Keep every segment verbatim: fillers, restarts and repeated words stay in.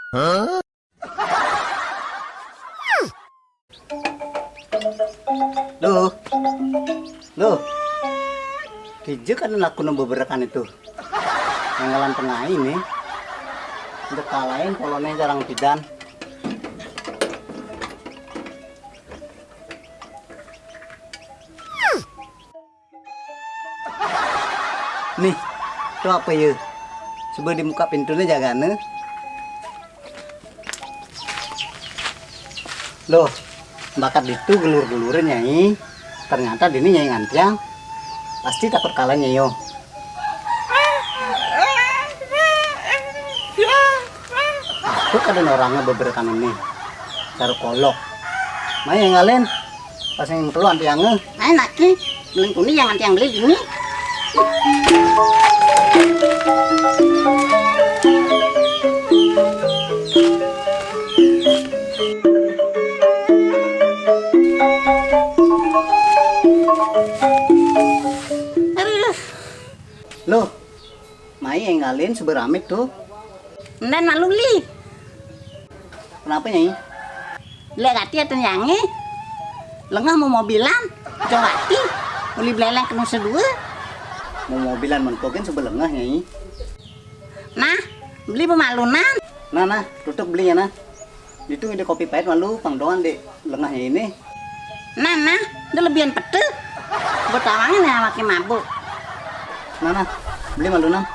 Loh. Loh. Kija kada laku nang beberekan itu. Nang kalan tengah ini. Untuk kalain polone sareng pidan. Nih, tuh apa ya? Coba dibuka pintunya jagane. Loh, bakat ditu gelur-gelure, Nyai. Ternyata dini Nyai ngantiang. Pasti takut kalah, Nyai, yo. Aku kada orangnya beberekan ini. Cara kolok. Mai ngalin. Pas yang perlu antiange. Nah, naki, belum kuni yang antiang beli dini. Aduh. Loh, mai enggalin seberamit tuh. Ndan malu li. Kenapa, Nyai? Lek kati atan yange. Lengah mau mobilan. Jong kati. Uli beleleng kenu sedua. Mau mobilan mentokin sebelengah, Nyai. Nah, beli pemalunan. Nah, nah, tutup belinya, nah. Itu ide kopi pahit malu, pang doang dek lengahnya ini. Nah, nah, udah lebihan pete. Buat awangnya nih awaknya mabuk. Nah, nah, beli malu, nah.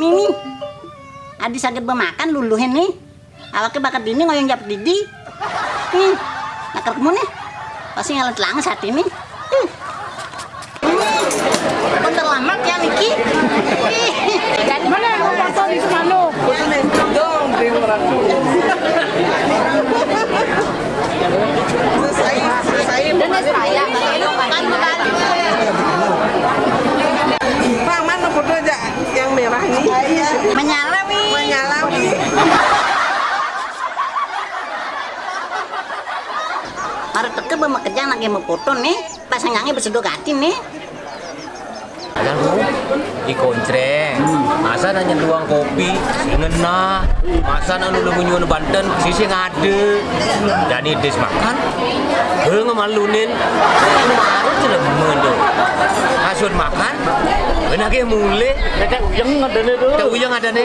Mimi, adi saged bemakan luluhin nih. Awake bakat dini ngoyong jap didi. Hmm, nakar kemu nih. Pasti ngalet langes hati nih. Hmm. Bentar lama ya niki. Mana yang mau foto di Semando? Pak, mana foto aja yang merah ini? Menyala, Mi. Menyala, Mi. Mara teke be makejang nage mau foto nih, pas nyanyi besedo gati nih. Aduh, di koncreng. Masa nanya tuang kopi, ngenah. Masa nang dulu nyuwun banten, sisi ngade. Jani des makan, he ngemalunin. Baru celemen tuh. Kasut makan, benake mulih. Nek uyeng adane tuh. Nek uyeng adane.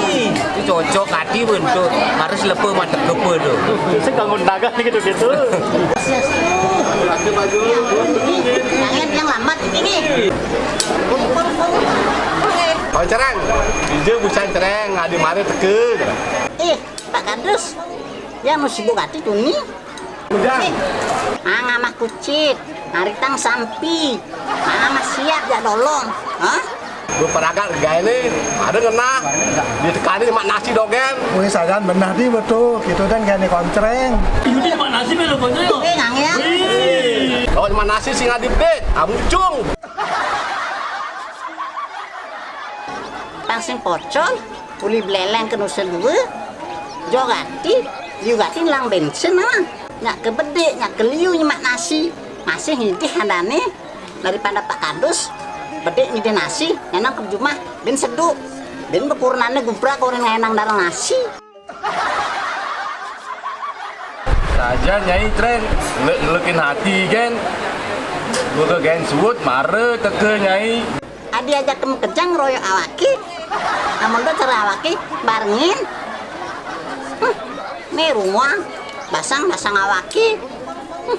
Ih, itu cocok ati bentuk. Harus lepe mantep kepe tuh. Sing kanggo dagang gitu-gitu. Yang, yang lambat ini nih. Oh, cereng. Dija busan cereng, adi mari teke. Ih, Pak Kadus. Ya mau sibuk ati tuni. Udah. Ih, mang amah kucit, naritang sampi. Mang amah siap ya dolong. Hah? Beperagat gaene, ada ngenah. Ditekani mak nasi dogen. Wih, sagan benah di betul. Gitu dan gaene koncreng. Ini mak nasi melo koncreng. Eh, ngang ya. Wih. Kalau mak nasi sing adip dek, amucung. Tang sing pocol, uli beleleng kenu sedua, jo gati, liu gati nelang bensin, ah. Nyak ke bedik, nyak ke liu nyemak nasi, masih ngidih andane daripada Pak Kadus, bedik ngidih nasi, ngenang ke jumah, ben sedu, ben bekurunane gubrak orang ngenang darah nasi. Saja Nyai tren, lek-lekin hati gen. Gua ke gen suut, mare teke Nyai. Adi ajak kamu kejang royok awaki. Amun tu cara awaki barengin. Hmm, ni rumah basang-basang awaki. Hmm.